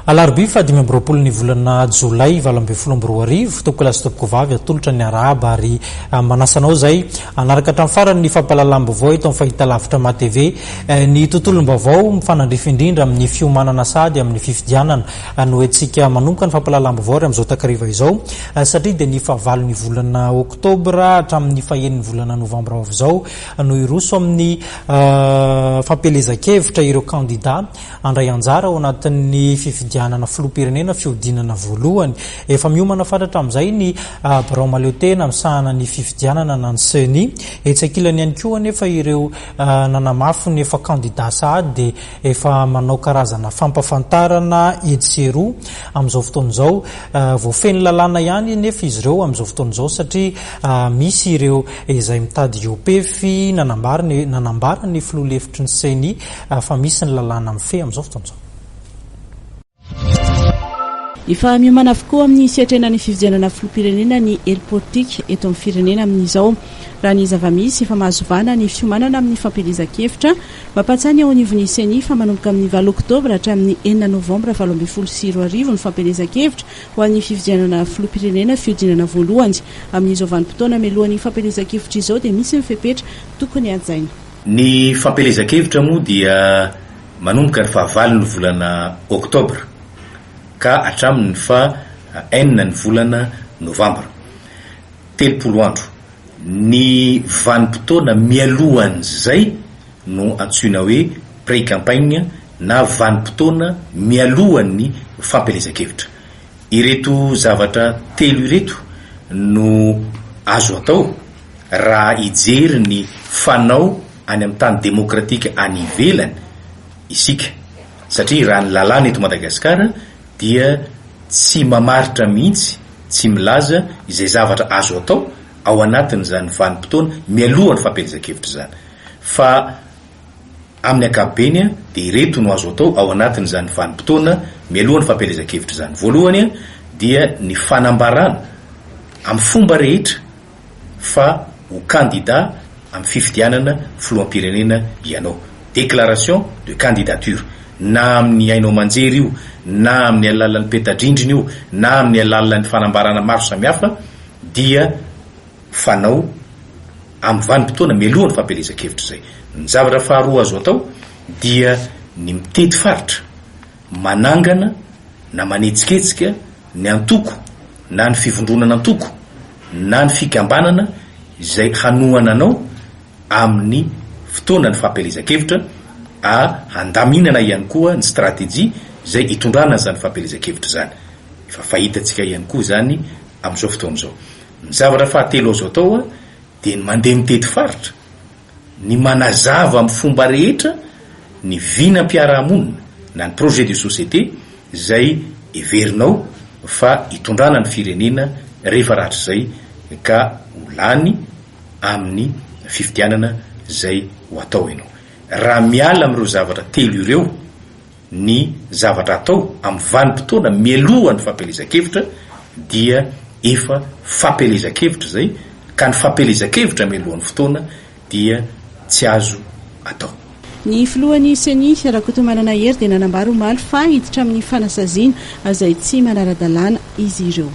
Alarobia faha 25 ny volana jolay 2018, tompokolahy sy tompokovavy, atolotra ny arahaba ary manasa anao izay hanaraka hatramin'ny farany ny fampahalalam-baovao eto amin'ny fahitalavitra MATV. Ny tontolom-baovao mifanandrify indrindra amin'ny fiomanana sahady amin'ny fifidianana no entintsika manomboka ny fampahalalam-baovao ary amin'izao takariva izao satria dia ny fahavalon'ny volana oktobra hatramin'ny fahenin'ny volana novambra ho avy izao no hiroso amin'ny fampielezan-kevitra ireo kandida Handray anjara ao anatin'ny fifidianana filoham-pirenena fihodinana voalohany. Efa miomana fatratra amin'izay ny birao mahaleotena misahana ny fifidianana na ny Ceni. Etsy ankilany ihany koa anefa ireo nanamafy ny efa kandida sahady dia efa manao karazana fampafantarana etsy sy eroa amin'izao fotoana izao. Voafehin'ny lalàna ihany anefa izy ireo amin'izao fotoana izao satria misy ireo izay mitady hiopefy nanambara ny filoha lefitry ny Ceni fa misy ny lalàna mifehy amin'izao fotoana izao. Efa miomana avokoa amin'ny fiatrehana ny fifidianana filoham-pirenena ny hery politika eto amin'ny firenena amin'izao. Raha ny zava-misy, efa mahazo vahana ny fiomanana amin'ny fampielezan-kevitra. Mampahatsiahy ny ao anivon'ny Ceni fa manomboka amin'ny valo oktobra hatramin'ny enina novambra 2018 ny fampielezan-kevitra ho an'ny fifidianana filoham-pirenena fihodinana voalohany. Amin'izao vanim-potoana mialohan'ny fampielezan-kevitra izao dia misy ny fepetra tokony hajaina. Ny fampielezan-kevitra moa dia manomboka ny fahavalon'ny volana oktobra ka hatramin'ny faha enina ny volana novambra, 30 andro. Ny vanim-potoana mialohan'izay no antsoina hoe pré-campagne na vanim-potoana mialohan'ny fampielezan-kevitra. Ireto zavatra telo ireto no azo atao Raha hijery ny fanao any amin'ny tany demokratika any ivelany isika, satria raha ny lalàna eto Madagasikara dia tsy mamaritra mihitsy, tsy milaza izay zavatra azo atao ao anatin'izany vanim-potoana mialohan'ny fampielezan-kevitra izany. Fa amin'ny ankapobeny dia ireto no azo atao ao anatin'izany vanim-potoana mialohan'ny fampielezan-kevitra izany. Voalohany dia ny fanambarana amin'ny fomba rehetra fa ho kandida amin'ny fifidianana filoham-pirenena ianao. Déclaration de candidature. Na amin'ny haino aman-jery io, na amin'ny alalan'ny peta-drindrina io, na amin'ny alalan'ny fanambarana maro samihafa dia fanao amin'ny vanim-potoana mialohan'ny fampielezan-kevitra izay. Ny zavatra faharoa azo atao dia ny mitety faritra. Manangana na manetsiketsika ny antoko na ny fivondronan'antoko na ny fikambanana izay hanohana anao amin'ny fotoanan'ny fampielezan-kevitra a handaminana ihany koa ny stratejia izay hitondrana an'izany fampielezan-kevitra izany. Efa fahitantsika ihany koa izany amin'izao fotoana izao. Ny zavatra fahatelo azo atao dia ny mandeha mitety faritra. Ny manazava amin'ny fomba rehetra ny vinam-piarahamonina na ny projet de société izay heverinao fa hitondrana ny firenena rehefa rahatrizay ka ho lany amin'ny fifidianana izay ho atao ianao. Raha miala amin'ireo zavatra telo ireo ny zavatra atao amin'ny vanim-potoana mialohan'ny fampielezan-kevitra dia efa fampielezan-kevitra izay ka ny fampielezan-kevitra mialohan'ny fotoana dia tsy azo atao. Ny filohan'ny Ceni, Rakotomanana Hery dia nanambara omaly fa hiditra amin'ny fanasaziana izay tsy manara-dalàna izy ireo.